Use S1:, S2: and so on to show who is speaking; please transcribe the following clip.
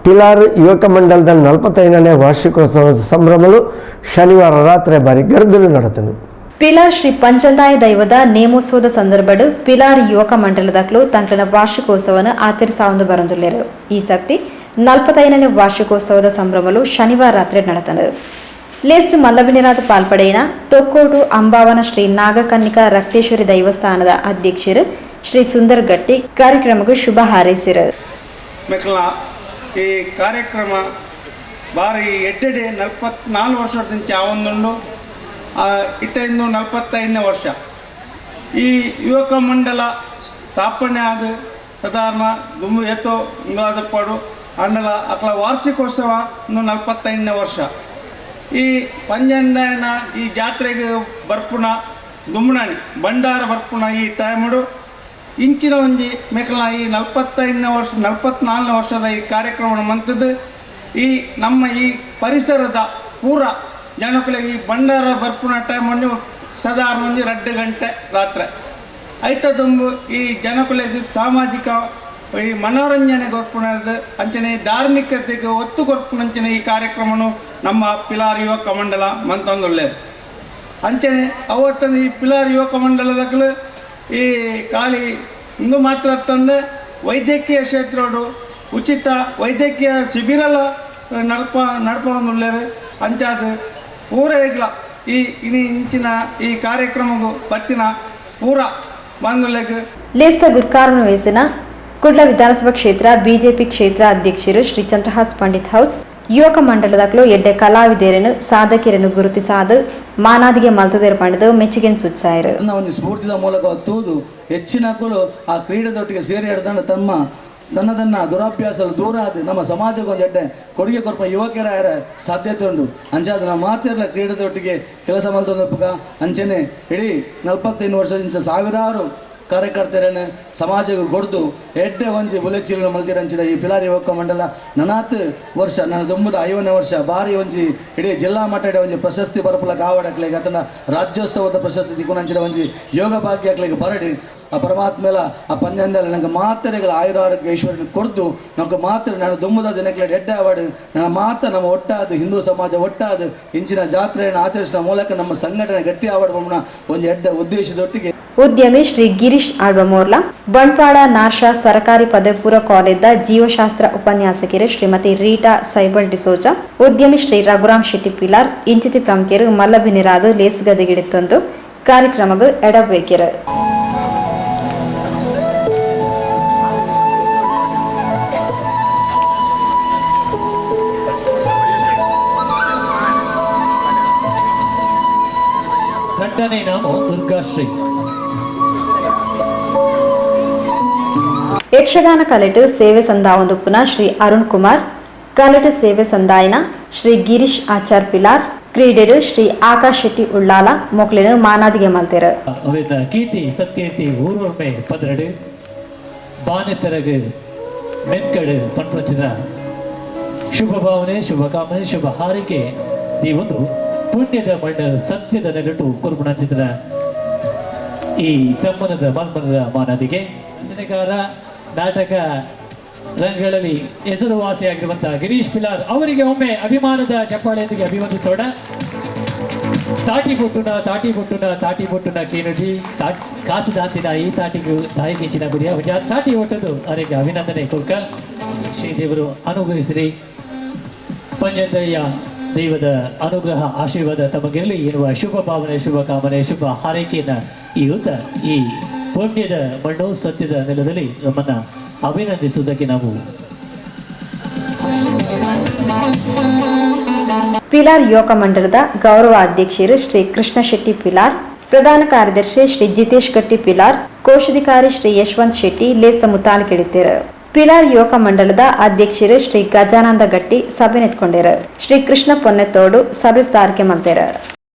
S1: Pilar ಯುವಕ ಮಂಡಲದ 45ನೇ ವಾರ್ಷಿಕೋತ್ಸವದ ಸಂಭ್ರಮಲು ಶನಿವಾರ ರಾತ್ರಿ ಬಾರಿ ಗರ್ದಲು ನಡೆದನು.
S2: ಪಿಲಾರ್ ಶ್ರೀ ಪಂಚಂದಾಯ ದೈವದ ನೇಮೋತ್ಸವದ ಸಂದರ್ಭಡ್ ಪಿಲಾರ್ ಯುವಕ ಮಂಡಲದಕ್ಲು ತಂಕ್ಲನ ವಾರ್ಷಿಕೋತ್ಸವವನ್ನು ಆಚರಿಸಾವಂದು ಬರಂದುಲ್ಲೆರು. ಈ ಸರ್ತಿ 45ನೇ ವಾರ್ಷಿಕೋತ್ಸವದ ಸಂಭ್ರಮಲು ಶನಿವಾರ ರಾತ್ರಿ ನಡೆದನು. ಲೇಸ್ಟ್ ಮಲ್ಲಬಿನಿರಾದ ಪಾಲ್ಪಡೆಯಿನ ತೊಕ್ಕೋಟು ಅಂಬಾವನ ಶ್ರೀ ನಾಗಕನ್ನಿಕಾ ರಕ್ತೇಶ್ವರಿ ದೈವಸ್ಥಾನದ ಅಧ್ಯಕ್ಷರು ಶ್ರೀ ಸುಂದರ್ ಗಟ್ಟಿ ಕಾರ್ಯಕ್ರಮಕ್ಕೆ ಶುಭ ಹಾರೈಸಿರು.
S3: ಮೆಕ್ಲ ಈ ಕಾರ್ಯಕ್ರಮ ಬಾರಿ ಎಡ್ಡೆಡೆ 44 ವರ್ಷದಿಂದ ಆವೊಂದುಂಡು. ಇತ್ತ ಇಂದು 45ನೇ ವರ್ಷ. ಈ ಯುವಕ ಮಂಡಲ ಸ್ಥಾಪನೆ ಆದ ಸಾಧಾರಣ ದುಂಬು ಏತೋ ಪಡು ಅಂಡಲ ಅಕ್ಲ ವಾರ್ಷಿಕೋತ್ಸವ ಇಂದು 45ನೇ ವರ್ಷ. ಈ ಪಂಜಂದಾಯನ ಈ ಜಾತ್ರೆಗೆ ಬರ್ಪುಣ ದುಂಬುನಾಣಿ ಭಂಡಾರ ಬರ್ಪುಣ ಈ ಟೈಮುಡು ಇಂಚಿನ ಒಂಜಿ ಮೆಕ್ಲ ಈ 45ನೇ ವರ್ಷ, 44ನೇ ವರ್ಷದ ಈ ಕಾರ್ಯಕ್ರಮ ಮಂತದ್ದು ಈ ನಮ್ಮ ಈ ಪರಿಸರದ ಪೂರ ಜನಕುಲೆಗ್ ಈ ಭಂಡಾರ ಬರ್ಪುನ ಟೈಮ್ ಒಂಜಿ ಸಾಧಾರಣ ಒಂಜಿ 2 ಗಂಟೆ ರಾತ್ರಿ ಐತ ದುಂಬು ಈ ಜನಕುಲೆಗ್ ಸಾಮಾಜಿಕ ಈ ಮನೋರಂಜನೆ ಕೊರ್ಪುನದು, ಅಂಚನೆ ಧಾರ್ಮಿಕತೆಗೆ ಒತ್ತು ಕೊರ್ಪುನಂಚನೆ ಈ ಕಾರ್ಯಕ್ರಮನು ನಮ್ಮ ಪಿಲಾರ್ ಯುವಕ ಮಂಡಲ ಮಂತೊಂದುಲ್ಲೆರ್. ಅಂಚನೆ ಅವತ್ತೊಂದು ಈ ಪಿಲಾರ್ ಯುವಕ ಮಂಡಲದಕ್ಲು ಈ ಖಾಲಿ ಇಂದು ಮಾತ್ರ ತಂದೆ ವೈದ್ಯಕೀಯ ಕ್ಷೇತ್ರಡು ಉಚಿತ ವೈದ್ಯಕೀಯ ಶಿಬಿರಲ ನಡಪ ನಡಪೊಂದುಲ್ಲೆರ್. ಅಂಚಾದ್ ಪೂರ ಇಗ್ಲ ಈ ಇನಿ ಇಂಚಿನ ಈ ಕಾರ್ಯಕ್ರಮಗು ಬತ್ತಿನ ಪೂರ ಬಂದುಲೆಗ್
S2: ಲೇಸ್ತ ಗುರ್ಕಾರನು ವೇಸಿನ ಕುಡ್ಲ ವಿಧಾನಸಭಾ ಕ್ಷೇತ್ರ ಬಿಜೆಪಿ ಕ್ಷೇತ್ರ ಅಧ್ಯಕ್ಷರು ಶ್ರೀ ಚಂದ್ರಹಾಸ್ ಪಂಡಿತ್ ಹೌಸ್ ಯುವಕ ಮಂಡಲದಕ್ಲು ಎಡ್ಡೆ ಕಲಾವಿದರನ್ನು, ಸಾಧಕರನ್ನು ಗುರುತಿಸಾದು ಮಾನಾದಿಗೆ ಮಲ್ತದೇರು ಪಂಡದು ಮೆಚ್ಚುಗೆನ್ ಸೂಚಿಸಾಯರು.
S4: ತನ್ನ ಒಂದು ಸ್ಫೂರ್ತಿದ ಮೂಲಕ ತೂದು ಹೆಚ್ಚಿನಕುಲು ಆ ಕ್ರೀಡೆದೊಟ್ಟಿಗೆ ಸೇರಿ ಹಿಡ್ದಂಡ ತಮ್ಮ ತನ್ನ ತನ್ನ ದುರಾಭ್ಯಾಸ ದೂರ ಆದ ನಮ್ಮ ಸಮಾಜಕ್ಕೆ ಒಂದು ಎಡ್ಡೆ ಕೊಡುಗೆ ಕೊರ್ಪ ಯುವಕರ ಸಾಧ್ಯತೆ ಉಂಟು. ಅಂಚಾದ ನಮ್ಮ ಮಾತಿರಲ ಕ್ರೀಡೆದೊಟ್ಟಿಗೆ ಕೆಲಸ ಮಲ್ತೊಂದಪ್ಪಗ. ಅಂಚನೆ ಇಡೀ 45 ವರ್ಷದಿಂದ ಸಾವಿರಾರು ಕಾರ್ಯಕರ್ತರನ್ನು ಸಮಾಜಕ್ಕೆ ಕೊಡ್ದು ಎಡ್ಡೆ ಒಂಜಿ ಬುಲೆಚಿಲ್ ಮಲ್ತಿರಂಚಿನ ಈ ಪಿಲಾರಿ ಯುವಕ ಮಂಡಲ ನನಾತ್ ವರ್ಷ ನನ್ನ ದುಂಬುದ 50ನೇ ವರ್ಷ ಬಾರಿ ಒಂಜಿ ಇಡೀ ಜಿಲ್ಲಾ ಮಟ್ಟದ ಒಂಜಿ ಪ್ರಶಸ್ತಿ ಬರಪುಲ ಕಾವಡಕ್ಲೆಗ್ ಅತನ ರಾಜ್ಯೋತ್ಸವದ ಪ್ರಶಸ್ತಿ ದಿಕ್ಕುನಂಚಿನ ಒಂಜಿ ಯೋಗ ಭಾಗ್ಯಕ್ಲೆಗ್ ಬರಡಿ. ಆ ಪರಮಾತ್ಮೆಲ ಆ ಪಂಜಂದಲ ನಂಗೆ ಮಾತೆರೆಗಳ ಆಯುರ ಆರೋಗ್ಯ ಐಶ್ವರ್ಯ ಕೊಡ್ದು ನಮ್ಗೆ ಮಾತ್ರ ನಾನು ದುಂಬುದ ದಿನಕ್ಲೆ ಎಡ್ಡೆ ಅವಾಡು ನನ್ನ ಮಾತ ನಮ್ಮ ಒಟ್ಟಾದ ಹಿಂದೂ ಸಮಾಜ ಒಟ್ಟಾದ ಇಂಚಿನ ಜಾತ್ರೆಯನ್ನು ಆಚರಿಸಿದ ಮೂಲಕ ನಮ್ಮ ಸಂಘಟನೆ ಗಟ್ಟಿ ಆವಡ್ ಒಂದು ಎಡ್ಡೆ ಉದ್ದೇಶದೊಟ್ಟಿಗೆ.
S2: ಉದ್ಯಮಿ ಶ್ರೀ ಗಿರೀಶ್ ಆಳ್ವಮೋರ್ಲಾ, ಬಂಟ್ವಾಳ ನಾರ್ಶಾ ಸರಕಾರಿ ಪದವಿ ಪೂರ್ವ ಕಾಲೇಜ್ದ ಜೀವಶಾಸ್ತ್ರ ಉಪನ್ಯಾಸಕರು ಶ್ರೀಮತಿ ರೀಟಾ ಸೈಬಲ್ ಡಿಸೋಜಾ, ಉದ್ಯಮಿ ಶ್ರೀ ರಘುರಾಮ್ ಶೆಟ್ಟಿ ಪಿಲಾರ್ ಇಂಚಿತಿ ಪ್ರಮುಖರು ಮಲ್ಲಬಿನಿರಾದು ಲೇಸ್ಗದಗಿಡಿತ್ತೊಂದು ಕಾರ್ಯಕ್ರಮಗಳು ಎಡಬೇಕಿರು.
S5: ರಡ್ಡನೇ ನಾಮ ದುರ್ಗಾಶ್ರೀ.
S2: ಯಕ್ಷಗಾನ ಕಲೆಟು ಸೇವೆ ಸಂದಾವೊಂದುಪ್ಪುನ ಶ್ರೀ ಅರುಣ್ ಕುಮಾರ್, ಕಲೆಟು ಸೇವೆ ಸಂದಾಯನ ಶ್ರೀ ಗಿರೀಶ್ ಆಚಾರ್ ಪಿಲಾರ್, ಕ್ರೀಡೆರು ಶ್ರೀ ಆಕಾಶ್ ಶೆಟ್ಟಿ ಉಳ್ಳಾಲ ಮೊಕ್ಲಿನ ಮಾನಾದಿಗೆ ಮಲ್ತೆರು.
S5: ಅವೆನ್ನ ಕೀರ್ತಿ ಸತ್ಕೀರ್ತಿ ಊರೊರ್ಮೆ ಪದರಡು, ಬಾನೆತ್ತರಗು ಮೆನ್ಕಡು ಪನ್ಪಂಚಿನ ಶುಭ ಭಾವನೆ, ಶುಭ ಕಾಮನೆ, ಶುಭ ಹಾರೈಕೆ. ಈ ಒಂದು ಪುಣ್ಯದ ಮಣ್ಣು ಸತ್ಯದ ನೆಲಟು ಕುರುಬುಣಂಚಿನ ಈ ತಮ್ಮನದ ಮನ್ಮನದ ಮಾನದಿಗೆ ರಚನೆಕಾರ, ನಾಟಕ ರಂಗಗಳಲ್ಲಿ ಹೆಸರುವಾಸಿಯಾಗಿರುವಂತಹ ಗಿರೀಶ್ ಪಿಲಾರ್ ಅವರಿಗೆ ಒಮ್ಮೆ ಅಭಿಮಾನದ ಚಪ್ಪಾಳೆಯೊಂದಿಗೆ ಅಭಿವಂದಿಸೋಣ. ತಾಟಿ ಬೊಟ್ಟುನ, ತಾಟಿ ಬೊಟ್ಟುನ, ತಾಟಿ ಬೊಟ್ಟುನ ಕೇನುಜಿ, ಕಾಸು ದಾಂತಿನ ಈ ತಾಟಿಗೂ ತಾಯಿ ಕಿಂಚಿನ ಗುರಿಯ ತಾಟಿ ಒಟ್ಟದು ಅವರಿಗೆ ಅಭಿನಂದನೆ ಕೊಡ್ಕ. ಶ್ರೀದೇವರು ಅನುಗ್ರಹಿಸಿರಿ. ಪಂಜಂದಯ್ಯ ದೈವದ ಅನುಗ್ರಹ ಆಶೀರ್ವಾದ ತಮಗಿರಲಿ ಎನ್ನುವ ಶುಭ ಭಾವನೆ, ಶುಭ ಕಾಮನೆ, ಶುಭ ಹಾರೈಕೆಯನ್ನು ಈ ಉದ್ದ ಈ ಪುಣ್ಯದ ಮಣ್ಣು ಸತ್ಯದ ನೆಲದಲ್ಲಿ ನಮ್ಮನ್ನ ಅಭಿನಂದಿಸುವುದಕ್ಕೆ ನಾವು
S2: ಪಿಲಾರ್ ಯುವಕ ಮಂಡಲದ ಗೌರವ ಅಧ್ಯಕ್ಷರು ಶ್ರೀ ಕೃಷ್ಣ ಶೆಟ್ಟಿ ಪಿಲಾರ್, ಪ್ರಧಾನ ಕಾರ್ಯದರ್ಶಿ ಶ್ರೀ ಜಿತೇಶ್ ಗಟ್ಟಿ ಪಿಲಾರ್, ಕೋಶಾಧಿಕಾರಿ ಶ್ರೀ ಯಶವಂತ್ ಶೆಟ್ಟಿ ಲೇಸ ಮುತಾಲಿಕೆಡಿದ್ದರು. ಪಿಲಾರ್ ಯುವಕ ಮಂಡಲದ ಅಧ್ಯಕ್ಷರು ಶ್ರೀ ಗಜಾನಂದ ಗಟ್ಟಿ ಸಭೆ ನೆತ್ಕೊಂಡರು. ಶ್ರೀ ಕೃಷ್ಣ ಪೊನ್ನೆತ್ತೋಡು ಸಭೆ ಸ್ಥಾರಿಕೆ ಮಲ್ತೆರು.